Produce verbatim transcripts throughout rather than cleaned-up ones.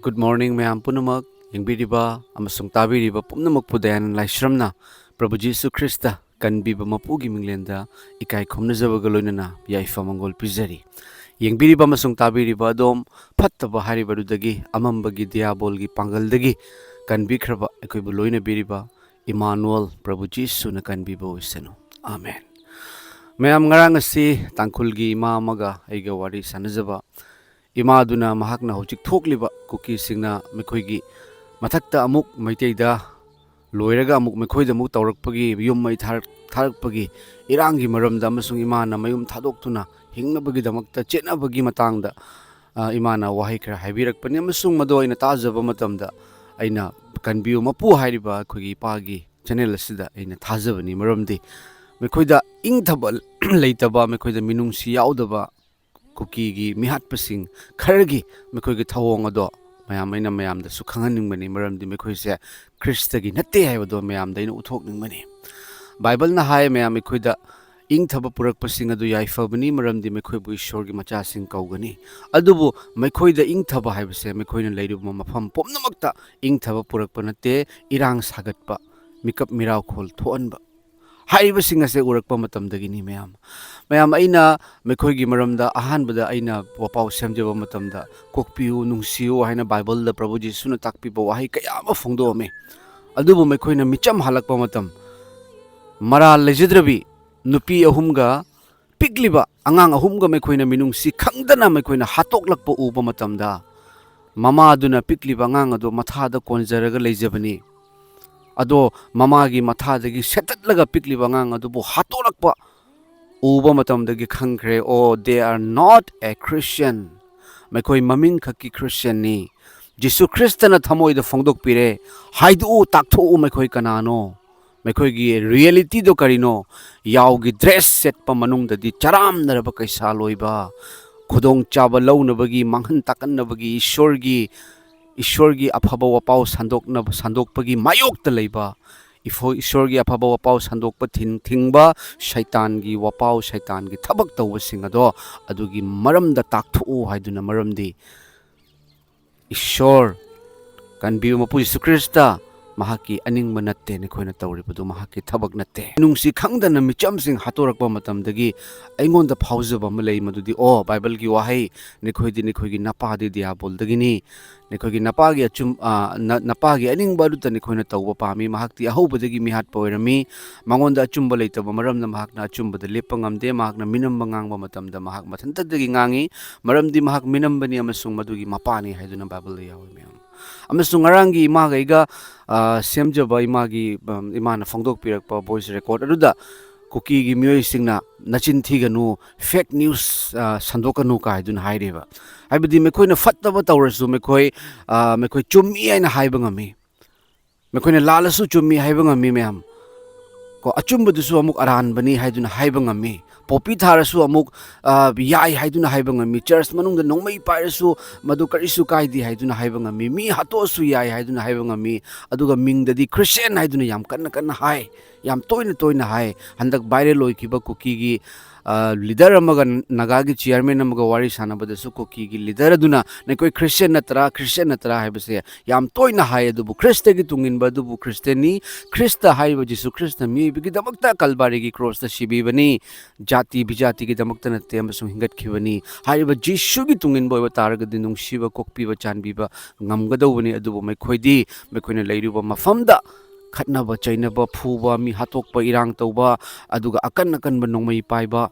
Good morning, ꯃꯌꯥꯝ ꯄꯨꯝꯅꯃꯛ꯫ ꯌꯦꯡꯕꯤꯔꯤꯕ ꯑꯃꯁꯨꯡ ꯇꯥꯕꯤꯔꯤꯕ ꯄꯨꯝꯅꯃꯛꯄꯨ ꯗꯌꯥꯅꯟꯗ ꯂꯥꯏꯁ꯭ꯔꯝꯅ ꯄ꯭ꯔꯚꯨ ꯖꯤꯁꯨ ꯈ꯭ꯔꯤꯁꯇ ꯀꯟꯕꯤꯕ ꯃꯄꯨꯒꯤ ꯃꯤꯡꯂꯦꯟꯗ ꯏꯀꯥꯏ ꯈꯨꯝꯅꯖꯕꯒ ꯂꯣꯏꯅꯅ ꯌꯥꯏꯐ ꯃꯪꯒꯣꯜ ꯄꯤꯖꯔꯤ꯫ ꯌꯦꯡꯕꯤꯔꯤꯕ ꯑꯃꯁꯨꯡ ꯇꯥꯕꯤꯔꯤꯕ ꯑꯗꯣꯝ, ꯐꯠꯇꯕ ꯍꯥꯏꯔꯤꯕ ꯑꯗꯨꯗꯒꯤ, ꯑꯃꯝꯕꯒꯤ ꯗꯤꯌꯥꯕꯣꯜꯒꯤ ꯄꯥꯡꯒꯜꯗꯒꯤ ꯀꯟꯕꯤꯈ꯭ꯔꯕ ꯑꯩꯈꯣꯏꯕꯨ ꯂꯣꯏꯅꯕꯤꯔꯤꯕ ꯏꯃꯥꯅꯨꯑꯦꯜ ꯄ꯭ꯔꯚꯨ ꯖꯤꯁꯨꯅ ꯀꯟꯕꯤꯕ ꯑꯣꯏꯁꯅꯨ꯫ ꯑꯥꯃꯦꯟ꯫ ꯃꯌꯥꯝ, ꯉꯔꯥꯡ ꯑꯁꯤ ꯇꯥꯡꯈꯨꯜꯒꯤ ꯏꯃꯥ ꯑꯃꯒ ꯑꯩꯒ ꯋꯥꯔꯤ ꯁꯥꯟꯅꯖꯕ, ꯏꯃꯥꯗꯨꯅ ꯃꯍꯥꯛꯅ ꯍꯧꯖꯤꯛ ꯊꯣꯛꯂꯤꯕ ꯀꯨꯀꯤꯁꯤꯡꯅ ꯃꯈꯣꯏꯒꯤ ꯃꯊꯛꯇ ꯑꯃꯨꯛ ꯃꯩꯇꯩꯗ, ꯂꯣꯏꯔꯒ ꯑꯃꯨꯛ ꯃꯈꯣꯏꯗ ꯑꯃꯨꯛ ꯇꯧꯔꯛꯄꯒꯤ, ꯌꯨꯝ ꯃꯩ ꯊꯥꯔꯛ-, ꯊꯥꯔꯛꯄꯒꯤ ꯏꯔꯥꯡꯒꯤ ꯃꯔꯝꯗ, ꯑꯃꯁꯨꯡ ꯏꯃꯥꯅ ꯃꯌꯨꯝ ꯊꯥꯗꯣꯛꯇꯨꯅ ꯍꯤꯡꯅꯕꯒꯤꯗꯃꯛꯇ ꯆꯦꯟꯅꯕꯒꯤ ꯃꯇꯥꯡꯗ, ꯑ, ꯏꯃꯥꯅ ꯋꯥꯍꯩ ꯈꯔ ꯍꯥꯏꯕꯤꯔꯛꯄꯅꯤ, ꯑꯃꯁꯨꯡ ꯃꯗꯨ ꯑꯩꯅ ꯇꯥꯖꯕ ꯃꯇꯝꯗ, ꯑꯩꯅ "ꯀꯟꯕꯤꯌꯨ ꯃꯄꯨ" ꯍꯥꯏꯔꯤꯕ ꯑꯩꯈꯣꯏꯒꯤ ꯏꯄꯥꯒꯤ ꯆꯦꯅꯦꯜ ꯑꯁꯤꯗ ꯑꯩꯅ ꯊꯥꯖꯕꯅꯤ, ꯃꯔꯝꯗꯤ ꯃꯈꯣꯏꯗ ꯏꯪꯊꯕ ꯂꯩꯇꯕ, ꯃꯈꯣꯏꯗ ꯃꯤꯅꯨꯡꯁꯤ ꯌꯥꯎꯗꯕ ꯀꯨꯀꯤꯒꯤ ꯃꯤꯍꯥꯠꯄꯁꯤꯡ ꯈꯔꯒꯤ ꯃꯈꯣꯏꯒꯤ ꯊꯧꯑꯣꯡ ꯑꯗꯣ ꯃꯌꯥꯝ, ꯑꯩꯅ ꯃꯌꯥꯝꯗꯁꯨ ꯈꯪꯍꯟꯅꯤꯡꯕꯅꯤ, ꯃꯔꯝꯗꯤ ꯃꯈꯣꯏꯁꯦ ꯈ꯭ꯔꯤꯁꯇꯒꯤ ꯅꯠꯇꯦ ꯍꯥꯏꯕꯗꯣ ꯃꯌꯥꯝꯗ ꯑꯩꯅ ꯎꯠꯊꯣꯛꯅꯤꯡꯕꯅꯤ꯫ ꯕꯥꯏꯕꯜꯅ ꯍꯥꯏ, ꯃꯌꯥꯝ, ꯑꯩꯈꯣꯏꯗ ꯏꯪꯊꯕ ꯄꯨꯔꯛꯄꯁꯤꯡ ꯑꯗꯨ ꯌꯥꯏꯐꯕꯅꯤ, ꯃꯔꯝꯗꯤ ꯃꯈꯣꯏꯕꯨ ꯏꯁꯣꯔꯒꯤ ꯃꯆꯥꯁꯤꯡ ꯀꯧꯒꯅꯤ꯫ ꯑꯗꯨꯕꯨ ꯃꯈꯣꯏꯗ ꯏꯪꯊꯕ ꯍꯥꯏꯕꯁꯦ ꯃꯈꯣꯏꯅ ꯂꯩꯔꯤꯕ ꯃꯐꯝ ꯄꯨꯝꯅꯃꯛꯇ ꯏꯪꯊꯕ ꯄꯨꯔꯛꯄ ꯅꯠꯇꯦ, ꯏꯔꯥꯡ ꯁꯥꯒꯠꯄ, ꯃꯤꯀꯞ ꯃꯤꯔꯥꯎꯈꯣꯜ ꯊꯣꯛꯍꯟꯕ ꯍꯥꯏꯔꯤꯕꯁꯤꯡ ꯑꯁꯦ ꯎꯔꯛꯄ ꯃꯇꯝꯗꯒꯤꯅꯤ, ꯃꯌꯥꯝ꯫ ꯃꯌꯥꯝ, ꯑꯩꯅ ꯃꯈꯣꯏꯒꯤ ꯃꯔꯝꯗ ꯑꯍꯥꯟꯕꯗ ꯑꯩꯅ ꯋꯥꯄꯥꯎ ꯁꯦꯝꯖꯕ ꯃꯇꯝꯗ, "ꯀꯣꯛꯄꯤꯌꯨ, ꯅꯨꯡꯁꯤꯌꯨ" ꯍꯥꯏꯅ ꯕꯥꯏꯕꯜꯗ ꯄ꯭ꯔꯚꯨ ꯖꯤꯁꯨꯅ ꯇꯥꯛꯄꯤꯕ ꯋꯥꯍꯩ ꯀꯌꯥ ꯑꯃ ꯐꯣꯡꯗꯣꯛꯑꯝꯃꯤ꯫ ꯑꯗꯨꯕꯨ ꯃꯈꯣꯏꯅ ꯃꯤꯆꯝ ꯍꯜꯂꯛꯄ ꯃꯇꯝ, ꯃꯔꯥꯜ ꯂꯩꯖꯗ꯭ꯔꯕꯤ ꯅꯨꯄꯤ ꯑꯍꯨꯝꯒ ꯄꯤꯛꯂꯤꯕ ꯑꯉꯥꯡ ꯑꯍꯨꯝꯒ ꯃꯈꯣꯏꯅ ꯃꯤꯅꯨꯡꯁꯤ ꯈꯪꯗꯅ ꯃꯈꯣꯏꯅ ꯍꯥꯠꯇꯣꯛꯂꯛꯄ ꯎꯕ ꯃꯇꯝꯗ, ꯃꯃꯥꯗꯨꯅ ꯄꯤꯛꯂꯤꯕ ꯑꯉꯥꯡ ꯑꯗꯨ ꯃꯊꯥꯗ ꯀꯣꯟꯖꯔꯒ ꯂꯩꯖꯕꯅꯤ꯫ ꯑꯗꯣ ꯃꯃꯥꯒꯤ ꯃꯊꯥꯗꯒꯤ ꯁꯦꯠꯇꯠꯂꯒ ꯄꯤꯛꯂꯤꯕ ꯑꯉꯥꯡ ꯑꯗꯨꯕꯨ ꯍꯥꯠꯇꯣꯔꯛꯄ ꯎꯕ ꯃꯇꯝꯗꯒꯤ ꯈꯪꯈ꯭ꯔꯦ, "Oh, they are not a Christian꯫ ꯃꯈꯣꯏ ꯃꯃꯤꯡ ꯈꯛꯀꯤ ꯈ꯭ꯔꯤꯁꯇꯤꯌꯟꯅꯤ꯫ ꯖꯤꯁꯨ ꯈ꯭ꯔꯤꯁꯇꯅ ꯊꯃꯣꯏꯗ ꯐꯣꯡꯗꯣꯛꯄꯤꯔꯦ꯫ ꯍꯥꯏꯗꯣꯛꯎ, ꯇꯥꯛꯊꯣꯛꯎ, ꯃꯈꯣꯏ ꯀꯅꯥꯅꯣ? ꯃꯈꯣꯏꯒꯤ ꯔꯤꯌꯦꯂꯤꯇꯤꯗꯣ ꯀꯔꯤꯅꯣ?" ꯌꯥꯎꯒꯤ ꯗ꯭ꯔꯦꯁ ꯁꯦꯠꯄ ꯃꯅꯨꯡꯗꯗꯤ ꯆꯔꯥꯝꯅꯔꯕ ꯀꯩꯁꯥ ꯂꯣꯏꯕ, ꯈꯨꯗꯣꯡꯆꯥꯕ ꯂꯧꯅꯕꯒꯤ, ꯃꯥꯡꯍꯟ ꯇꯥꯛꯍꯟꯅꯕꯒꯤ ꯏꯁꯣꯔꯒꯤ, ꯏꯁꯣꯔꯒꯤ ꯑꯐꯕ ꯋꯥꯄꯥꯎ ꯁꯟꯗꯣꯛꯅꯕ, ꯁꯟꯗꯣꯛꯄꯒꯤ ꯃꯥꯌꯣꯛꯇ ꯂꯩꯕ, ꯏꯐꯣ-, ꯏꯁꯣꯔꯒꯤ ꯑꯐꯕ ꯋꯥꯄꯥꯎ ꯁꯟꯗꯣꯛꯄ ꯊꯤꯡ-, ꯊꯤꯡꯕ ꯁꯩꯇꯥꯟꯒꯤ ꯋꯥꯄꯥꯎ, ꯁꯩꯇꯥꯟꯒꯤ ꯊꯕꯛ ꯇꯧꯕꯁꯤꯡ ꯑꯗꯣ ꯑꯗꯨꯒꯤ ꯃꯔꯝꯗ ꯇꯥꯛꯊꯣꯛꯎ ꯍꯥꯏꯗꯨꯅ, ꯃꯔꯝꯗꯤ ꯏꯁꯣꯔ, ꯀꯟꯕꯤꯕ ꯃꯄꯨ ꯖꯤꯁꯨ ꯈ꯭ꯔꯤꯁꯇ, ꯃꯍꯥꯛꯀꯤ ꯑꯅꯤꯡꯕ ꯅꯠꯇꯦ ꯅꯈꯣꯏꯅ ꯇꯧꯔꯤꯕꯗꯨ, ꯃꯍꯥꯛꯀꯤ ꯊꯕꯛ ꯅꯠꯇꯦ꯫ ꯅꯨꯡꯁꯤ ꯈꯪꯗꯅ ꯃꯤꯆꯝꯁꯤꯡ ꯍꯥꯠꯇꯣꯔꯛꯄ ꯃꯇꯝꯗꯒꯤ ꯑꯩꯉꯣꯟꯗ ꯐꯥꯎꯖꯕ ꯑꯃ ꯂꯩ, ꯃꯗꯨꯗꯤ, ꯑꯣ, ꯕꯥꯏꯕꯜꯒꯤ ꯋꯥꯍꯩ, "ꯅꯈꯣꯏꯗꯤ ꯅꯈꯣꯏꯒꯤ ꯅꯄꯥꯗꯤ ꯗꯤꯌꯥꯕꯣꯜꯗꯒꯤꯅꯤ, ꯅꯈꯣꯏꯒꯤ ꯅꯄꯥꯒꯤ ꯑꯆꯨꯝ-, ꯑ, ꯅ-, ꯅꯄꯥꯒꯤ ꯑꯅꯤꯡꯕ ꯑꯗꯨꯇ ꯅꯈꯣꯏꯅ ꯇꯧꯕ ꯄꯥꯝꯃꯤ, ꯃꯍꯥꯛꯇꯤ ꯑꯍꯧꯕꯗꯒꯤ ꯃꯤꯍꯥꯠꯄ ꯑꯣꯏꯔꯝꯃꯤ, ꯃꯉꯣꯟꯗ ꯑꯆꯨꯝꯕ ꯂꯩꯇꯕ ꯃꯔꯝꯅ ꯃꯍꯥꯛꯅ ꯑꯆꯨꯝꯕꯗ ꯂꯦꯞꯄ ꯉꯝꯗꯦ, ꯃꯍꯥꯛꯅ ꯃꯤꯅꯝꯕ ꯉꯥꯡꯕ ꯃꯇꯝꯗ ꯃꯍꯥꯛ ꯃꯊꯟꯇꯗꯒꯤ ꯉꯥꯡꯉꯤ, ꯃꯔꯝꯗꯤ ꯃꯍꯥꯛ ꯃꯤꯅꯝꯕꯅꯤ ꯑꯃꯁꯨꯡ ꯃꯗꯨꯒꯤ ꯃꯄꯥꯅꯤ" ꯍꯥꯏꯗꯨꯅ ꯕꯥꯏꯕꯜꯗ ꯌꯥꯎꯏ, ꯃꯌꯥꯝ꯫ ꯑꯃꯁꯨꯡ ꯉꯔꯥꯡꯒꯤ ꯏꯃꯥꯒ ꯑꯩꯒ, ꯑ, ꯁꯦꯝꯖꯕ ꯏꯃꯥꯒꯤ, ꯎꯝ, ꯏꯃꯥꯅ ꯐꯣꯡꯗꯣꯛꯄꯤꯔꯛꯄ voice record ꯑꯗꯨꯗ ꯀꯨꯀꯤꯒꯤ ꯃꯤꯑꯣꯏꯁꯤꯡꯅ "ꯅꯆꯤꯟ ꯊꯤꯒꯅꯨ, fake news, ꯑ, ꯁꯟꯗꯣꯛꯀꯅꯨ" ꯀꯥꯏꯗꯨꯅ ꯍꯥꯏꯔꯤꯕ꯫ ꯍꯥꯏꯕꯗꯤ ꯃꯈꯣꯏꯅ ꯐꯠꯇꯕ ꯇꯧꯔꯁꯨ ꯃꯈꯣꯏ, ꯑ, ꯃꯈꯣꯏ ꯆꯨꯝꯃꯤ ꯍꯥꯏꯅ ꯍꯥꯏꯕ ꯉꯝꯃꯤ꯫ ꯃꯈꯣꯏꯅ ꯂꯥꯜꯂꯁꯨ ꯆꯨꯝꯃꯤ ꯍꯥꯏꯕ ꯉꯝꯃꯤ, ꯃꯌꯥꯝ꯫ ꯀꯣ, ꯑꯆꯨꯝꯕꯗꯨꯁꯨ ꯑꯃꯨꯛ ꯑꯔꯥꯟꯕꯅꯤ ꯍꯥꯏꯗꯨꯅ ꯍꯥꯏꯕ ꯉꯝꯃꯤ꯫ ꯄꯣꯄꯤ ꯊꯥꯔꯁꯨ ꯑꯃꯨꯛ, ꯑ, ꯌꯥꯏ ꯍꯥꯏꯗꯨꯅ ꯍꯥꯏꯕ ꯉꯝꯃꯤ꯫ ꯆꯔꯆ ꯃꯅꯨꯡꯗ ꯅꯣꯡꯃꯩ ꯄꯥꯏꯔꯁꯨ ꯃꯗꯨ ꯀꯔꯤꯁꯨ ꯀꯥꯏꯗꯦ ꯍꯥꯏꯗꯨꯅ ꯍꯥꯏꯕ ꯉꯝꯃꯤ꯫ ꯃꯤ ꯍꯥꯠꯇꯣꯛꯑꯁꯨ ꯌꯥꯏ ꯍꯥꯏꯗꯨꯅ ꯍꯥꯏꯕ ꯉꯝꯃꯤ꯫ ꯑꯗꯨꯒ ꯃꯤꯡꯗꯗꯤ ꯈ꯭ꯔꯤꯁꯇꯤꯌꯥꯟ ꯍꯥꯏꯗꯨꯅ ꯌꯥꯝ ꯀꯟꯅ ꯀꯟꯅ ꯍꯥꯏ, ꯌꯥꯝ ꯇꯣꯏꯅ ꯇꯣꯏꯅ ꯍꯥꯏ꯫ ꯍꯟꯗꯛ viral ꯑꯣꯏꯈꯤꯕ ꯀꯨꯀꯤꯒꯤ, ꯑ, leader ꯑꯃꯒ ꯅꯥꯒꯥꯒꯤ chairman ꯑꯃꯒ ꯋꯥꯔꯤ ꯁꯥꯟꯅꯕꯗꯁꯨ ꯀꯨꯀꯤꯒꯤ leader ꯑꯗꯨꯅ "ꯅꯈꯣꯏ ꯈ꯭ꯔꯤꯁꯇꯤꯌꯥꯟ ꯅꯠꯇ꯭ꯔꯥ, ꯈ꯭ꯔꯤꯁꯇꯤꯌꯥꯟ ꯅꯠꯇ꯭ꯔꯥ?" ꯍꯥꯏꯕꯁꯦ ꯌꯥꯝ ꯇꯣꯏꯅ ꯍꯥꯏ꯫ ꯑꯗꯨꯕꯨ ꯈ꯭ꯔꯤꯁꯇꯒꯤ ꯇꯨꯡꯏꯟꯕ ꯑꯗꯨꯕꯨ ꯈ꯭ꯔꯤꯁꯇꯤꯌꯥꯟꯅꯤ, ꯈ꯭ꯔꯤꯁꯇ ꯍꯥꯏꯔꯤꯕ ꯖꯤꯁꯨ ꯈ꯭ꯔꯤꯁꯇ ꯃꯤꯑꯣꯏꯕꯒꯤꯗꯃꯛꯇ ꯀꯜꯕꯥꯔꯤꯒꯤ ꯀ꯭ꯔꯣꯁꯇ ꯁꯤꯕꯤꯕꯅꯤ, ꯖꯥꯇꯤ ꯕꯤꯖꯥꯇꯤꯒꯤꯗꯃꯛꯇ ꯅꯠꯇꯦ, ꯑꯃꯁꯨꯡ ꯍꯤꯡꯒꯠꯈꯤꯕꯅꯤ꯫ ꯍꯥꯏꯔꯤꯕ ꯖꯤꯁꯨꯒꯤ ꯇꯨꯡꯏꯟꯕ ꯑꯣꯏꯕ ꯇꯥꯔꯒꯗꯤ ꯅꯨꯡꯁꯤꯕ, ꯀꯣꯛꯄꯤꯕ, ꯆꯥꯟꯕꯤꯕ ꯉꯝꯒꯗꯧꯕꯅꯤ꯫ ꯑꯗꯨꯕꯨ ꯃꯈꯣꯏꯗꯤ ꯃꯈꯣꯏꯅ ꯂꯩꯔꯤꯕ ꯃꯐꯝꯗ ꯈꯠꯅꯕ ꯆꯩꯅꯕ, ꯐꯨꯕ, ꯃꯤ ꯍꯥꯠꯇꯣꯛꯄ, ꯏꯔꯥꯡ ꯇꯧꯕ, ꯑꯗꯨꯒ ꯑꯀꯟ ꯑꯀꯟꯕ ꯅꯣꯡꯃꯩ ꯄꯥꯏꯕ,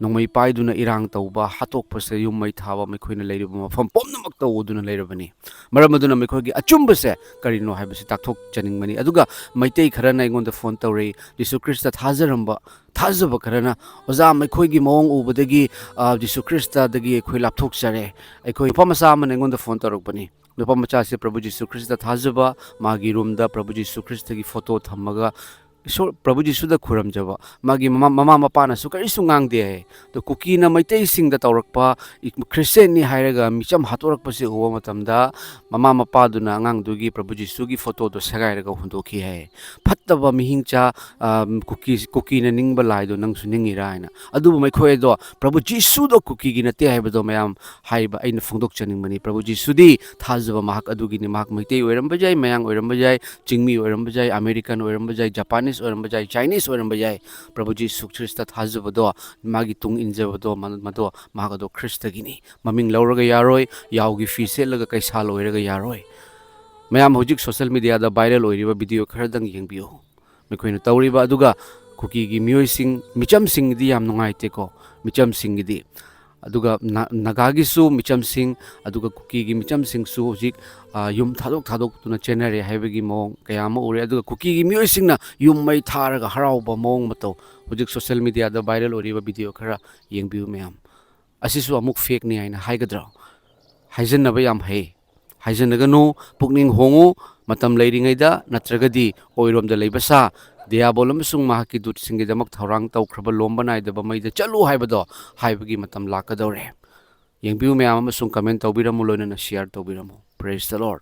ꯅꯣꯡꯃꯩ ꯄꯥꯏꯗꯨꯅ ꯏꯔꯥꯡ ꯇꯧꯕ, ꯍꯥꯠꯇꯣꯛꯄꯁꯦ, ꯌꯨꯝ ꯃꯩ ꯊꯥꯕ, ꯃꯈꯣꯏꯅ ꯂꯩꯔꯤꯕ ꯃꯐꯝ ꯄꯨꯝꯅꯃꯛꯇ ꯎꯗꯨꯅ ꯂꯩꯔꯕꯅꯤ꯫ ꯃꯔꯝ ꯑꯗꯨꯅ ꯃꯈꯣꯏꯒꯤ ꯑꯆꯨꯝꯕꯁꯦ ꯀꯔꯤꯅꯣ ꯍꯥꯏꯕꯁꯤ ꯇꯥꯛꯊꯣꯛꯆꯅꯤꯡꯕꯅꯤ꯫ ꯑꯗꯨꯒ ꯃꯩꯇꯩ ꯈꯔꯅ ꯑꯩꯉꯣꯟꯗ ꯐꯣꯟ ꯇꯧꯔꯛꯏ, ꯖꯤꯁꯨ ꯈ꯭ꯔꯤꯁꯇ ꯊꯥꯖꯔꯝꯕ, ꯊꯥꯖꯕ ꯈꯔꯅ, "ꯑꯣꯖꯥ, ꯃꯈꯣꯏꯒꯤ ꯃꯑꯣꯡ ꯎꯕꯗꯒꯤ, ꯑ, ꯖꯤꯁꯨ ꯈ꯭ꯔꯤꯁꯇꯗꯒꯤ ꯑꯩꯈꯣꯏ ꯂꯥꯞꯊꯣꯛꯆꯔꯦ꯫ ꯑꯩꯈꯣꯏ" ꯅꯨꯄꯥ ꯃꯆꯥ ꯑꯃꯅ ꯑꯩꯉꯣꯟꯗ ꯐꯣꯟ ꯇꯧꯔꯛꯄꯅꯤ꯫ ꯅꯨꯄꯥ ꯃꯆꯥꯁꯦ ꯄ꯭ꯔꯚꯨ ꯖꯤꯁꯨ ꯈ꯭ꯔꯤꯁꯇ ꯊꯥꯖꯕ, ꯃꯥꯒꯤ ꯔꯨꯝꯗ ꯄ꯭ꯔꯚꯨ ꯖꯤꯁꯨ ꯈ꯭ꯔꯤꯁꯇꯒꯤ ꯐꯣꯇꯣ ꯊꯝꯃꯒ ꯏꯁꯣꯔ ꯄ꯭ꯔꯚꯨ ꯖꯤꯁꯨꯗ ꯈꯨꯔꯨꯝꯖꯕ, ꯃꯥꯒꯤ ꯃꯃꯥ ꯃꯃꯥ ꯃꯄꯥꯅꯁꯨ ꯀꯔꯤꯁꯨ ꯉꯥꯡꯗꯦ ꯍꯥꯏ꯫ ꯑꯗꯣ ꯀꯨꯀꯤꯅ ꯃꯩꯇꯩꯁꯤꯡꯗ ꯇꯧꯔꯛꯄ, ꯏ- ꯈ꯭ꯔꯤꯁꯇꯦꯟꯅꯤ ꯍꯥꯏꯔꯒ ꯃꯤꯆꯝ ꯍꯥꯠꯇꯣꯔꯛꯄꯁꯦ ꯎꯕ ꯃꯇꯝꯗ, ꯃꯃꯥ ꯃꯄꯥꯗꯨꯅ ꯑꯉꯥꯡꯗꯨꯒꯤ ꯄ꯭ꯔꯚꯨ ꯖꯤꯁꯨꯒꯤ ꯐꯣꯇꯣꯗꯣ ꯁꯦꯒꯥꯏꯔꯒ ꯍꯨꯟꯗꯣꯛꯈꯤ ꯍꯥꯏ꯫ ꯐꯠꯇꯕ ꯃꯤꯍꯤꯡꯆꯥ, ꯑ, ꯀꯨꯀꯤ ꯀꯨꯀꯤꯅ ꯅꯤꯡꯕ ꯂꯥꯏꯗꯣ ꯅꯪꯁꯨ ꯅꯤꯡꯉꯤꯔꯥ ꯍꯥꯏꯅ꯫ ꯑꯗꯨꯕꯨ ꯃꯈꯣꯏ ꯑꯗꯣ ꯄ꯭ꯔꯚꯨ ꯖꯤꯁꯨꯗꯣ ꯀꯨꯀꯤꯒꯤ ꯅꯠꯇꯦ ꯍꯥꯏꯕꯗꯣ ꯃꯌꯥꯝ ꯍꯥꯏꯕ ꯑꯩꯅ ꯐꯣꯡꯗꯣꯛꯆꯅꯤꯡꯕꯅꯤ꯫ ꯄ꯭ꯔꯚꯨ ꯖꯤꯁꯨꯗꯤ ꯊꯥꯖꯕ ꯃꯍꯥꯛ ꯑꯗꯨꯒꯤꯅꯤ꯫ ꯃꯍꯥꯛ ꯃꯩꯇꯩ ꯑꯣꯏꯔꯝꯕ ꯌꯥꯏ, ꯃꯌꯥꯡ ꯑꯣꯏꯔꯝꯕ ꯌꯥꯏ, ꯆꯤꯡꯃꯤ ꯑꯣꯏꯔꯝꯕ ꯌꯥꯏ, ꯑꯃꯦꯔꯤꯀꯟ ꯑꯣꯏꯔꯝꯕ ꯌꯥꯏ, ꯖꯄꯥꯅꯤꯁ ꯑꯣꯏꯔꯝꯕ ꯌꯥꯏ, ꯆꯥꯏꯅꯤꯁ ꯑꯣꯏꯔꯝꯕ ꯌꯥꯏ, ꯄ꯭ꯔꯚꯨ ꯖꯤꯁꯨ ꯈ꯭ꯔꯤꯁꯇ ꯊꯥꯖꯕꯗꯣ, ꯃꯥꯒꯤ ꯇꯨꯡ ꯏꯟꯖꯕꯗꯣ, ꯃ- ꯃꯗꯣ ꯃꯍꯥꯛ ꯑꯗꯣ ꯈ꯭ꯔꯤꯁꯇꯒꯤꯅꯤ꯫ ꯃꯃꯤꯡ ꯂꯧꯔꯒ ꯌꯥꯔꯣꯏ, ꯌꯥꯎꯒꯤ ꯐꯤ ꯁꯦꯠꯂꯒ ꯀꯩꯁꯥꯜ ꯑꯣꯏꯔꯒ ꯌꯥꯔꯣꯏ꯫ ꯃꯌꯥꯝ ꯍꯧꯖꯤꯛ ꯁꯣꯁꯦꯜ ꯃꯦꯗꯤꯌꯥꯗ ꯚꯥꯏꯔꯦꯜ ꯑꯣꯏꯔꯤꯕ ꯚꯤꯗꯤꯑꯣ ꯈꯔꯗꯪ ꯌꯦꯡꯕꯤꯌꯨ꯫ ꯃꯈꯣꯏꯅ ꯇꯧꯔꯤꯕ, ꯑꯗꯨꯒ ꯀꯨꯀꯤꯒꯤ ꯃꯤꯑꯣꯏꯁꯤꯡ, ꯃꯤꯆꯝꯁꯤꯡꯒꯤꯗꯤ ꯌꯥꯝ ꯅꯨꯡꯉꯥꯏꯇꯦꯀꯣ, ꯃꯤꯆꯝꯁꯤꯡꯒꯤꯗꯤ꯫ ꯑꯗꯨꯒ ꯅꯥ- ꯅꯥꯒꯥꯒꯤꯁꯨ ꯃꯤꯆꯝꯁꯤꯡ, ꯑꯗꯨꯒ ꯀꯨꯀꯤꯒꯤ ꯃꯤꯆꯝꯁꯤꯡꯁꯨ ꯍꯧꯖꯤꯛ, ꯑ, ꯌꯨꯝ ꯊꯥꯗꯣꯛ ꯊꯥꯗꯣꯛꯇꯨꯅ ꯆꯦꯟꯅꯔꯦ ꯍꯥꯏꯕꯒꯤ ꯃꯑꯣꯡ ꯀꯌꯥ ꯑꯃ ꯎꯔꯦ꯫ ꯑꯗꯨꯒ ꯀꯨꯀꯤꯒꯤ ꯃꯤꯑꯣꯏꯁꯤꯡꯅ ꯌꯨꯝ ꯃꯩ ꯊꯥꯔꯒ ꯍꯔꯥꯎꯕ ꯃꯑꯣꯡ ꯃꯇꯧ, ꯍꯧꯖꯤꯛ ꯁꯣꯁꯦꯜ ꯃꯦꯗꯤꯌꯥꯗ ꯚꯥꯏꯔꯦꯜ ꯑꯣꯏꯔꯤꯕ ꯚꯤꯗꯤꯑꯣ ꯈꯔ ꯌꯦꯡꯕꯤꯌꯨ ꯃꯌꯥꯝ꯫ ꯑꯁꯤꯁꯨ ꯑꯃꯨꯛ ꯐꯦꯛꯅꯤ ꯍꯥꯏꯅ ꯍꯥꯏꯒꯗ꯭ꯔꯣ? ꯍꯥꯏꯖꯟꯅꯕ ꯌꯥꯝ ꯍꯩ꯫ ꯍꯥꯏꯖꯟꯅꯒꯅꯨ, ꯄꯨꯛꯅꯤꯡ ꯍꯣꯡꯉꯨ, ꯃꯇꯝ ꯂꯩꯔꯤꯉꯩꯗ, ꯅꯠꯇ꯭ꯔꯒꯗꯤ ꯑꯣꯏꯔꯣꯝꯗ ꯂꯩꯕ ꯁꯥ, ꯗꯤꯌꯥꯕꯣꯜ ꯑꯃꯁꯨꯡ ꯃꯍꯥꯛꯀꯤ ꯗꯨꯠꯁꯤꯡꯒꯤꯗꯃꯛ ꯊꯧꯔꯥꯡ ꯇꯧꯈ꯭ꯔꯕ ꯂꯣꯝꯕ ꯅꯥꯏꯗꯕ ꯃꯩꯗ ꯆꯠꯂꯨ ꯍꯥꯏꯕꯗꯣ ꯍꯥꯏꯕꯒꯤ ꯃꯇꯝ ꯂꯥꯛꯀꯗꯧꯔꯦ꯫ ꯌꯦꯡꯕꯤꯌꯨ ꯃꯌꯥꯝ ꯑꯃꯁꯨꯡ ꯀꯃꯦꯟ ꯇꯧꯕꯤꯔꯝꯃꯨ, ꯂꯣꯏꯅꯅ ꯁꯤꯌꯥꯔ ꯇꯧꯕꯤꯔꯝꯃꯨ꯫ Praise the Lord꯫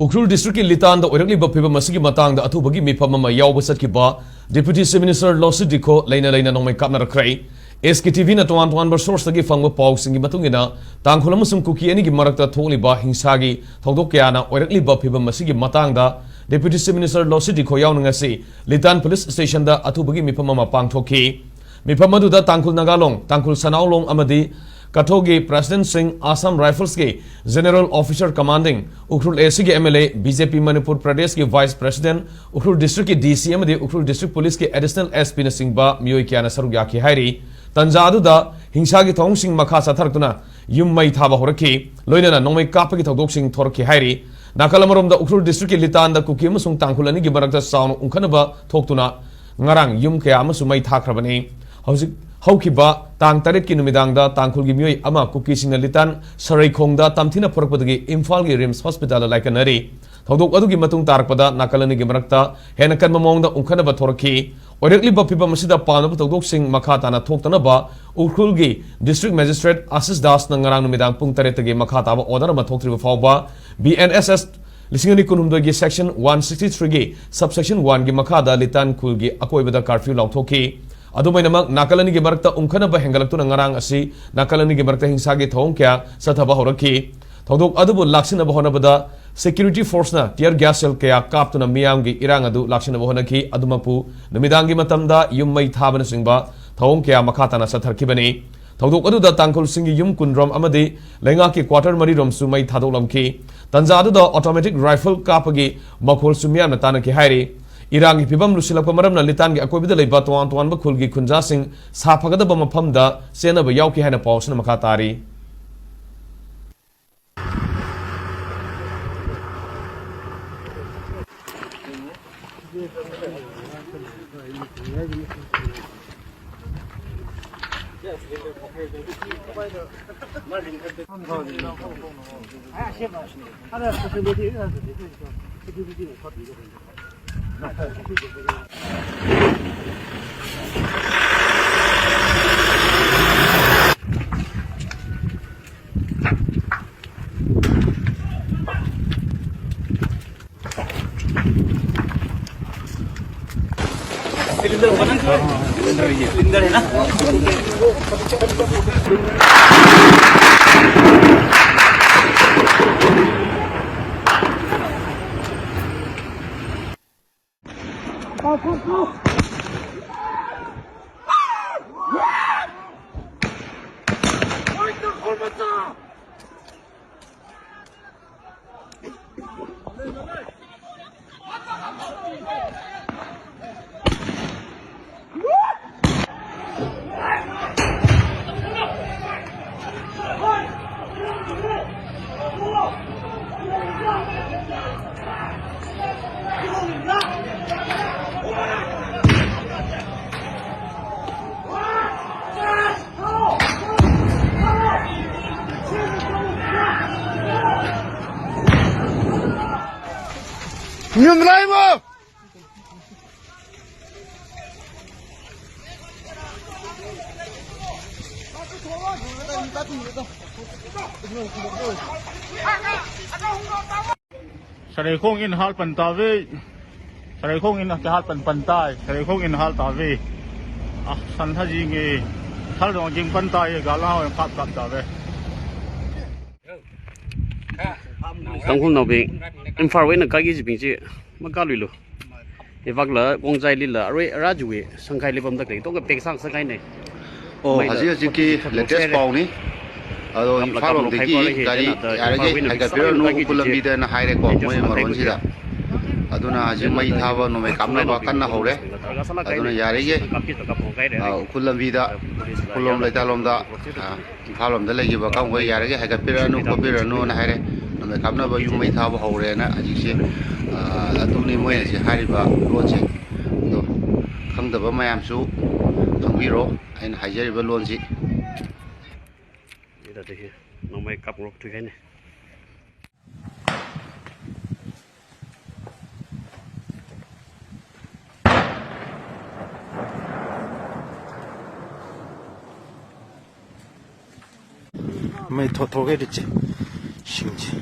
ꯎꯈ꯭ꯔꯨꯜ ꯗꯤꯁꯇ꯭ꯔꯤꯛꯀꯤ ꯂꯤꯇꯥꯟꯗ ꯑꯣꯏꯔꯛꯂꯤꯕ ꯐꯤꯕꯝ ꯑꯁꯤꯒꯤ ꯃꯇꯥꯡꯗ ꯑꯊꯨꯕꯒꯤ ꯃꯤꯐꯝ ꯑꯃ ꯌꯥꯎꯕ ꯆꯠꯈꯤꯕ ꯗꯤꯄ꯭ꯌꯨꯇꯤ ꯆꯤꯐ ꯃꯤꯅꯤꯁꯇꯔ ꯂꯣꯁꯤ ꯗꯤꯈꯣ ꯂꯩꯅ ꯂꯩꯅ ꯅꯣꯡꯃꯩ ꯀꯥꯞꯅꯔꯛꯈ꯭ꯔꯦ꯫ ꯑꯦꯁ ꯀꯦ ꯇꯤ ꯚꯤꯅ ꯇꯣꯉꯥꯟ ꯇꯣꯉꯥꯟꯕ ꯁꯣꯔꯁꯇꯒꯤ ꯐꯪꯕ ꯄꯥꯎꯁꯤꯡꯒꯤ ꯃꯇꯨꯡ ꯏꯟꯅ, ꯇꯥꯡꯈꯨꯜ ꯑꯃꯁꯨꯡ ꯀꯨꯀꯤ ꯑꯅꯤꯒꯤ ꯃꯔꯛꯇ ꯊꯣꯛꯂꯤꯕ ꯍꯤꯡꯁꯥꯒꯤ ꯊꯧꯗꯣꯛ ꯀꯌꯥꯅ ꯑꯣꯏꯔꯛꯂꯤꯕ ꯐꯤꯕꯝ ꯑꯁꯤꯒꯤ ꯃꯇꯥꯡꯗ ꯗꯤꯄ꯭ꯌꯨꯇꯤ ꯆꯤꯐ ꯃꯤꯅꯤꯁꯇꯔ ꯂꯣꯁꯤ ꯗꯤꯈꯣ ꯌꯥꯎꯅ ꯉꯁꯤ ꯂꯤꯇꯥꯟ ꯄꯨꯂꯤꯁ ꯁ꯭ꯇꯦꯁꯟꯗ ꯑꯊꯨꯕꯒꯤ ꯃꯤꯐꯝ ꯑꯃ ꯄꯥꯡꯊꯣꯛꯈꯤ꯫ ꯃꯤꯐꯝ ꯑꯗꯨꯗ ꯇꯥꯡꯈꯨꯜ ꯅꯥꯒꯥꯂꯣꯡ, ꯇꯥꯡꯈꯨꯜ ꯁꯅꯥꯎꯂꯣꯡ ꯑꯃꯗꯤ ꯀꯊꯣꯒꯤ ꯄ꯭ꯔꯦꯁꯤꯗꯦꯟꯠꯁꯤꯡ, ꯑꯁꯥꯝ ꯔꯥꯏꯐꯜꯁꯀꯤ general officer commanding, Ukhrul A ꯁꯤꯒꯤ M L A, B J P Manipur ꯄ꯭ꯔꯗꯦꯁꯀꯤ ꯚꯥꯏꯁ ꯄ꯭ꯔꯦꯁꯤꯗꯦꯟꯠ, ꯎꯈ꯭ꯔꯨꯜ ꯗꯤꯁꯇ꯭ꯔꯤꯛꯀꯤ ꯗꯤ ꯁꯤ ꯑꯃꯗꯤ ꯎꯈ꯭ꯔꯨꯜ ꯗꯤꯁꯇ꯭ꯔꯤꯛ ꯄꯨꯂꯤꯁꯀꯤ ꯑꯦꯗꯤꯁꯅꯦꯜ ꯑꯦꯁ ꯄꯤꯅꯆꯤꯡꯕ ꯃꯤꯑꯣꯏ ꯀꯌꯥꯅ ꯁꯔꯨꯛ ꯌꯥꯈꯤ ꯍꯥꯏꯔꯤ꯫ ꯇꯟꯖꯥ ꯑꯗꯨꯗ ꯍꯤꯡꯁꯥꯒꯤ ꯊꯧꯑꯣꯡꯁꯤꯡ ꯃꯈꯥ ꯆꯠꯊꯔꯛꯇꯨꯅ ꯌꯨꯝ ꯃꯩ ꯊꯥꯕ ꯍꯧꯔꯛꯈꯤ꯫ ꯂꯣꯏꯅꯅ ꯅꯣꯡꯃꯩ ꯀꯥꯞꯄꯒꯤ ꯊꯧꯗꯣꯛꯁꯤꯡ ꯊꯣꯔꯛꯈꯤ ꯍꯥꯏꯔꯤ꯫ ꯅꯥꯀꯜ ꯑꯃꯔꯣꯝꯗ ꯎꯈ꯭ꯔꯨꯜ ꯗꯤꯁꯇ꯭ꯔꯤꯛꯀꯤ ꯂꯤꯇꯥꯟꯗ ꯀꯨꯀꯤ ꯑꯃꯁꯨꯡ ꯇꯥꯡꯈꯨꯜ ꯑꯅꯤꯒꯤ ꯃꯔꯛꯇ ꯆꯥꯎꯅ ꯎꯪꯈꯠꯅꯕ ꯊꯣꯛꯇꯨꯅ ꯉꯔꯥꯡ ꯌꯨꯝ ꯀꯌꯥ ꯑꯃꯁꯨ ꯃꯩ ꯊꯥꯈ꯭ꯔꯕꯅꯤ꯫ ꯍꯧꯖꯤꯛ ꯍꯧꯈꯤꯕ ꯇꯥꯡ ꯇꯔꯦꯠꯀꯤ ꯅꯨꯃꯤꯗꯥꯡꯗ ꯇꯥꯡꯈꯨꯜꯒꯤ ꯃꯤꯑꯣꯏ ꯑꯃ ꯀꯨꯀꯤꯁꯤꯡꯅ ꯂꯤꯇꯥꯟ ꯁꯔꯩꯈꯣꯡꯗ ꯇꯝꯊꯤꯅ ꯐꯨꯔꯛꯄꯗꯒꯤ ꯏꯝꯐꯥꯜꯒꯤ ꯔꯤꯝꯁ ꯍꯣꯁꯄꯤꯇꯥꯜꯗ ꯂꯥꯏꯀꯠꯅꯔꯤ꯫ ꯊꯧꯗꯣꯛ ꯑꯗꯨꯒꯤ ꯃꯇꯨꯡ ꯇꯥꯔꯛꯄꯗ ꯅꯥꯀꯜ ꯑꯅꯤꯒꯤ ꯃꯔꯛꯇ ꯍꯦꯟꯅ ꯀꯟꯕ ꯃꯑꯣꯡꯗ ꯎꯪꯈꯠꯅꯕ ꯊꯣꯔꯛꯈꯤ꯫ ꯑꯣꯏꯔꯛꯂꯤꯕ ꯐꯤꯕꯝ ꯑꯁꯤꯗ ꯄꯥꯝꯅꯕ ꯊꯧꯗꯣꯛꯁꯤꯡ ꯃꯈꯥ ꯇꯥꯅ ꯊꯣꯛꯇꯅꯕ ꯎꯈ꯭ꯔꯨꯜꯒꯤ ꯗꯤꯁꯇ꯭ꯔꯤꯛ ꯃꯦꯖꯤꯁꯇ꯭ꯔꯦꯠ ꯑꯥꯁꯤꯁ ꯗꯥꯁꯅ ꯉꯔꯥꯡ ꯅꯨꯃꯤꯗꯥꯡ ꯄꯨꯡ ꯇꯔꯦꯠꯇꯒꯤ ꯃꯈꯥ ꯇꯥꯕ ꯑꯣꯔꯗꯔ ꯑꯃ ꯊꯣꯛꯇ꯭ꯔꯤꯕ ꯐꯥꯎꯕ ꯕꯤ ꯑꯦꯟ ꯑꯦꯁ ꯑꯦꯁ ꯂꯤꯁꯤꯡ ꯑꯅꯤ ꯀꯨꯟꯍꯨꯝꯗꯣꯏꯒꯤ section one sixty three ꯒꯤ subsection one ꯒꯤ ꯃꯈꯥꯗ ꯂꯤꯇꯥꯟ ꯈꯨꯜꯒꯤ ꯑꯀꯣꯏꯕꯗ curfew ꯂꯥꯎꯊꯣꯛꯈꯤ꯫ ꯑꯗꯨꯃꯥꯏꯅꯃꯛ ꯅꯥꯀꯜ ꯑꯅꯤꯒꯤ ꯃꯔꯛꯇ ꯎꯪꯈꯠꯅꯕ ꯍꯦꯟꯒꯠꯂꯛꯇꯨꯅ ꯉꯔꯥꯡ ꯑꯁꯤ ꯅꯥꯀꯜ ꯑꯅꯤꯒꯤ ꯃꯔꯛꯇ ꯍꯤꯡꯁꯥꯒꯤ ꯊꯧꯑꯣꯡ ꯀꯌꯥ ꯆꯠꯊꯕ ꯍꯧꯔꯛꯈꯤ꯫ ꯊꯧꯗꯣꯛ ꯑꯗꯨꯕꯨ ꯂꯥꯛꯁꯤꯟꯅꯕ ꯍꯣꯠꯅꯕꯗ security force ꯅ tear gas shell ꯀꯌꯥ ꯀꯥꯞꯇꯨꯅ ꯃꯤꯌꯥꯝꯒꯤ ꯏꯔꯥꯡ ꯑꯗꯨ ꯂꯥꯛꯁꯤꯟꯅꯕ ꯍꯣꯠꯅꯈꯤ꯫ ꯑꯗꯨꯃꯛꯄꯨ ꯅꯨꯃꯤꯗꯥꯡꯒꯤ ꯃꯇꯝꯗ ꯌꯨꯝ ꯃꯩ ꯊꯥꯕꯅꯆꯤꯡꯕ ꯊꯧꯑꯣꯡ ꯀꯌꯥ ꯃꯈꯥ ꯇꯥꯅ ꯆꯠꯊꯔꯛꯈꯤꯕꯅꯤ꯫ ꯊꯧꯗꯣꯛ ꯑꯗꯨꯗ ꯇꯥꯡꯈꯨꯜꯁꯤꯡꯒꯤ ꯌꯨꯝ ꯀꯨꯟꯔꯣꯝ ꯑꯃꯗꯤ ꯂꯩꯉꯥꯛꯀꯤ quarter ꯃꯔꯤꯔꯣꯝꯁꯨ ꯃꯩ ꯊꯥꯗꯣꯛꯂꯝꯈꯤ꯫ ꯇꯟꯖꯥ ꯑꯗꯨꯗ automatic rifle ꯀꯥꯞꯄꯒꯤ ꯃꯈꯣꯜꯁꯨ ꯃꯤꯌꯥꯝꯅ ꯇꯥꯅꯈꯤ ꯍꯥꯏꯔꯤ꯫ ꯏꯔꯥꯡꯒꯤ ꯐꯤꯕꯝ ꯂꯨꯁꯤꯜꯂꯛꯄ ꯃꯔꯝꯅ ꯂꯤꯇꯥꯟꯒꯤ ꯑꯀꯣꯏꯕꯗ ꯂꯩꯕ ꯇꯣꯉꯥꯟ ꯇꯣꯉꯥꯟꯕ ꯈꯨꯜꯒꯤ ꯈꯨꯟꯖꯥꯁꯤꯡ ꯁꯥꯐꯒꯗꯕ ꯃꯐꯝꯗ ꯆꯦꯟꯅꯕ ꯌꯥꯎꯈꯤ ꯍꯥꯏꯅ ꯄꯥꯎ ꯑꯁꯤꯅ ꯃꯈꯥ ꯇꯥꯔꯤ꯫ सिलेंडर होगा ना? सिलेंडर, ये सिलेंडर है ना? ꯌꯨꯝ ꯂꯥꯏꯕ! ꯁꯔꯩꯈꯣꯡ ꯏꯟ ꯍꯥꯜ ꯄꯟ ꯇꯥꯕꯤ꯫ ꯁꯔꯩꯈꯣꯡ ꯏꯟ ꯍꯥꯜ ꯄꯟ ꯄꯟ ꯇꯥꯏ꯫ ꯁꯔꯩꯈꯣꯡ ꯏꯟ ꯍꯥꯜ ꯇꯥꯕꯤ꯫ ꯑ, ꯁꯟ ꯊꯥꯖꯤꯡꯉꯤ꯫ ꯊꯜꯗꯣꯡ ꯖꯤꯡ ꯄꯟ ꯇꯥꯏ꯫ ꯒꯥꯂꯥ ꯍꯣꯏ ꯈꯥꯞ ꯈꯥꯞ ꯇꯥꯕꯤ꯫ ꯇꯥꯡꯈꯨꯜ ꯅꯥꯎꯕꯤ, ꯏꯝꯐꯥꯜ ꯋꯦꯅ ꯀꯥꯏꯒꯤ ꯖꯤꯕꯤꯡꯁꯤ ꯃꯀꯥ ꯂꯨꯏꯂꯨ꯫ ꯂꯩꯕꯥꯛꯂ, ꯋꯣꯡꯖꯥꯏ ꯂꯤꯂ, ꯑꯔꯣꯏ ꯑꯔꯥꯖꯨꯋꯦ, ꯁꯪꯈꯥꯏ ꯂꯩꯐꯝꯗ ꯀꯩ ꯇꯣꯛꯀ ꯄꯦꯛ ꯁꯥꯡ ꯁꯪꯈꯥꯏꯅꯦ꯫ ꯑꯣ, ꯃꯩꯗ ꯍꯧꯖꯤꯛ ꯍꯧꯖꯤꯛꯀꯤ ꯄꯣꯠ ꯆꯩ ꯂꯦꯇꯦꯁ ꯊꯣꯛꯆꯔꯦ꯫ ꯄꯥꯎꯅꯤ꯫ ꯑꯗꯣ ꯀꯞꯂ ꯏꯝꯐꯥꯜ ꯀꯞꯂ ꯂꯣꯝꯗꯒꯤ ꯈꯥꯏꯕ ꯍꯥꯏꯁꯦ ꯒꯥꯔꯤ ꯅꯠꯇ ꯌꯥꯔꯤꯈꯩ ꯏꯝꯐꯥꯜ ꯋꯦꯅ ꯍꯥꯏꯒꯠꯄꯤꯔꯅꯨ ꯁꯪꯈꯥꯏ ꯎꯈ꯭ꯔꯨꯜ ꯀꯩꯁꯦ꯫ ꯂꯝꯕꯤꯗꯅ ꯍꯥꯏꯔꯦꯀꯣ, ꯂꯦꯇꯦꯁ ꯃꯣꯏ ꯃꯈꯥꯏ ꯃꯔꯣꯟꯁꯤꯗ꯫ ꯀꯨꯏꯁꯦ꯫ ꯑꯗꯨꯅ ꯍꯧꯖꯤꯛ ꯃꯩ ꯊꯥꯕ ꯅꯣꯡꯃꯩ ꯀꯥꯞꯅꯕ ꯀꯟꯅ ꯍꯧꯔꯦ꯫ ꯑꯗꯨꯅ ꯌꯥꯔꯤꯈꯩ, ꯑ, ꯎꯈ꯭ꯔꯨꯜ ꯂꯝꯕꯤꯗ, ꯎꯈ꯭ꯔꯨꯜ ꯂꯣꯝ ꯂꯩꯇꯥꯂꯣꯝꯗ, ꯑ, ꯏꯝꯐꯥꯜ ꯂꯣꯝꯗ ꯂꯩꯈꯤꯕ ꯀꯥꯡꯕꯨꯈꯩ ꯌꯥꯔꯤꯈꯩ ꯍꯥꯏꯒꯠꯄꯤꯔꯛꯑꯅꯨ ꯈꯣꯠꯄꯤꯔꯛꯑꯅꯨꯅ ꯍꯥꯏꯔꯦ꯫ ꯅꯣꯡꯃꯩ ꯀꯥꯞꯅꯕ ꯌꯨꯝ ꯃꯩ ꯊꯥꯕ ꯍꯧꯔꯦꯅ ꯍꯧꯖꯤꯛꯁꯦ, ꯑ, ꯑꯗꯨꯅꯤ ꯃꯣꯏꯅ ꯍꯧꯖꯤꯛ ꯍꯥꯏꯔꯤꯕ ꯂꯣꯟꯁꯦ꯫ ꯑꯗꯣ ꯈꯪꯗꯕ ꯃꯌꯥꯝꯁꯨ ꯈꯪꯕꯤꯔꯣ ꯑꯩꯅ ꯍꯥꯏꯖꯔꯤꯕ ꯂꯣꯟꯁꯤ꯫ ꯁꯤꯗꯗꯤ ꯅꯣꯡꯃꯩ ꯀꯥꯞ ꯉꯣꯛ ꯊꯨꯏ ꯍꯥꯏꯅꯤ꯫ ꯃꯩ ꯊꯣꯛꯊꯣꯛꯑꯦ ꯔꯤꯆꯦ꯫ ꯁꯤꯡꯁꯦ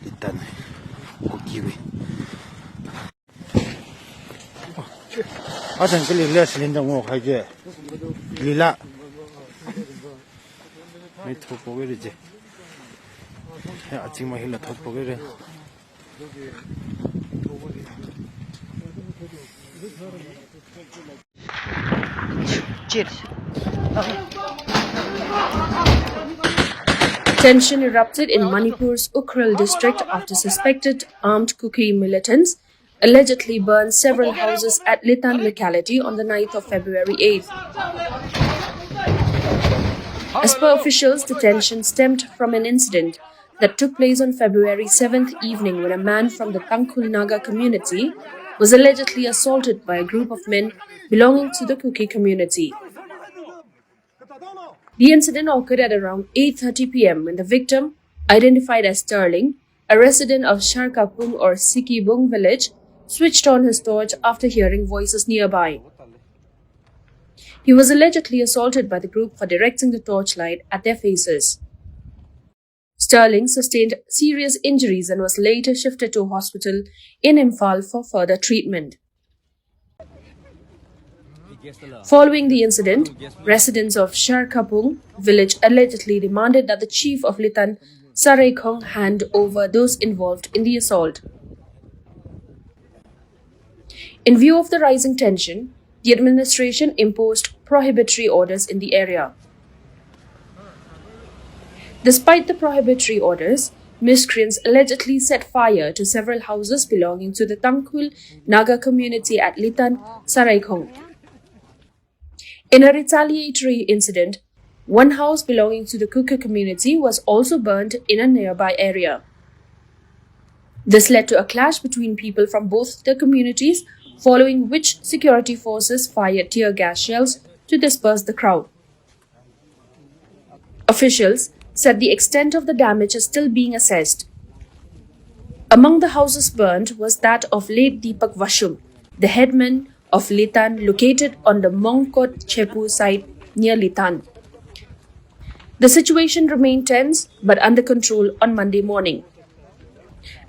ꯂꯤꯇꯅ ꯀꯨꯀꯤꯋꯤ꯫ ꯑꯁꯪ ꯀꯂꯤ ꯂꯦꯁ ꯂꯤꯟꯗ ꯉꯣꯛ ꯍꯥꯏꯁꯦ꯫ ꯂꯤꯂꯥ꯫ ꯃꯩ ꯊꯣꯛꯄꯒꯤ ꯔꯤꯆꯦ꯫ ꯑꯆꯤꯡ ꯃꯍꯤꯜꯅ ꯊꯣꯛꯄꯒꯤ ꯔꯤ-, Tension erupted in Manipur's Ukhrul district after suspected armed Kuki militants allegedly burned several houses at Litan locality on the ninth of February eighth. As per officials, the tension stemmed from an incident that took place on February seventh evening when a man from the Tangkhul Naga community was allegedly assaulted by a group of men belonging to the Kuki community. The incident occurred at around eight thirty p m when the victim, identified as Sterling, a resident of Sharkapung or Sikibung village, switched on his torch after hearing voices nearby. He was allegedly assaulted by the group for directing the torchlight at their faces. Sterling sustained serious injuries and was later shifted to a hospital in Imphal for further treatment. Following the incident, residents of Sharkapung village allegedly demanded that the chief of Litan, Sareikhong, hand over those involved in the assault. In view of the rising tension, the administration imposed prohibitory orders in the area. Despite the prohibitory orders, miscreants allegedly set fire to several houses belonging to the Tangkhul Naga community at Litan, Sareikhong. In a retaliatory incident, one house belonging to the Kuki community was also burned in a nearby area. This led to a clash between people from both the communities, following which security forces fired tear gas shells to disperse the crowd. Officials said the extent of the damage is still being assessed. Among the houses burned was that of late Deepak Vashum, the headman of Litan, located on the Mongkot Chepu site near Litan. The situation remained tense but under control on Monday morning.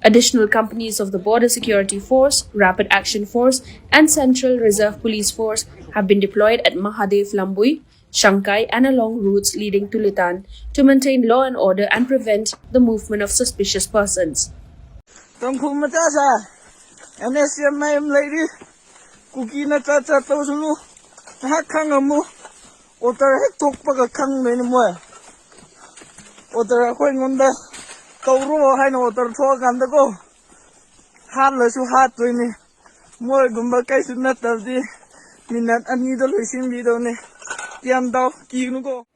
Additional companies of the Border Security Force, Rapid Action Force, and Central Reserve Police Force have been deployed at Mahadev Lambui, Shankai, and along routes leading to Litan to maintain law and order and prevent the movement of suspicious persons. Tangkhul ꯃꯆꯥꯁꯥ, N S M I M ꯂꯩꯔꯤ꯫ ꯀꯨꯀꯤꯅ ꯆꯠ ꯆꯠ ꯇꯧꯁꯅꯨ꯫ ꯉꯥꯏꯍꯥꯛ ꯈꯪꯉꯝꯃꯨ꯫ Order ꯍꯦꯛ ꯊꯣꯛꯄꯒ ꯈꯪꯗꯣꯏꯅꯤ ꯃꯣꯏ꯫ Order ꯑꯩꯈꯣꯏꯉꯣꯟꯗ ꯇꯧꯔꯣ ꯍꯥꯏꯅ ꯑꯣꯔꯗꯔ ꯊꯣꯛꯑꯀꯥꯟꯗꯀꯣ, ꯍꯥꯠꯂꯁꯨ ꯍꯥꯠꯇꯣꯏꯅꯤ꯫ ꯃꯣꯏꯒꯨꯝꯕ ꯀꯩꯁꯨ ꯅꯠꯇꯕꯗꯤ ꯃꯤꯅꯠ ꯑꯅꯤꯗ ꯂꯣꯏꯁꯤꯟꯕꯤꯗꯧꯅꯤ꯫ ꯒ꯭ꯌꯥꯟ ꯇꯥꯎ, ꯀꯤꯒꯅꯨꯀꯣ꯫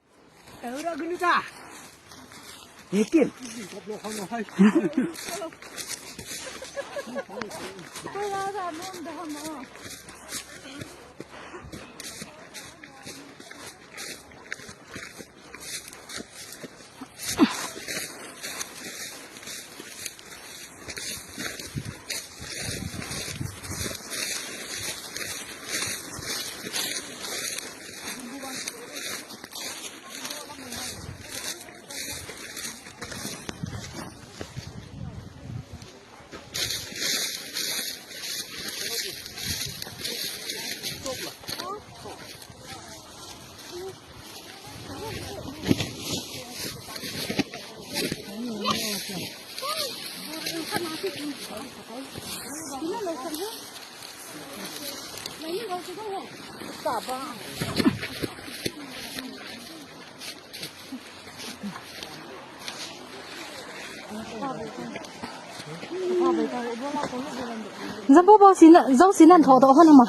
Zambo bau sina, zau sina tho to hon ma.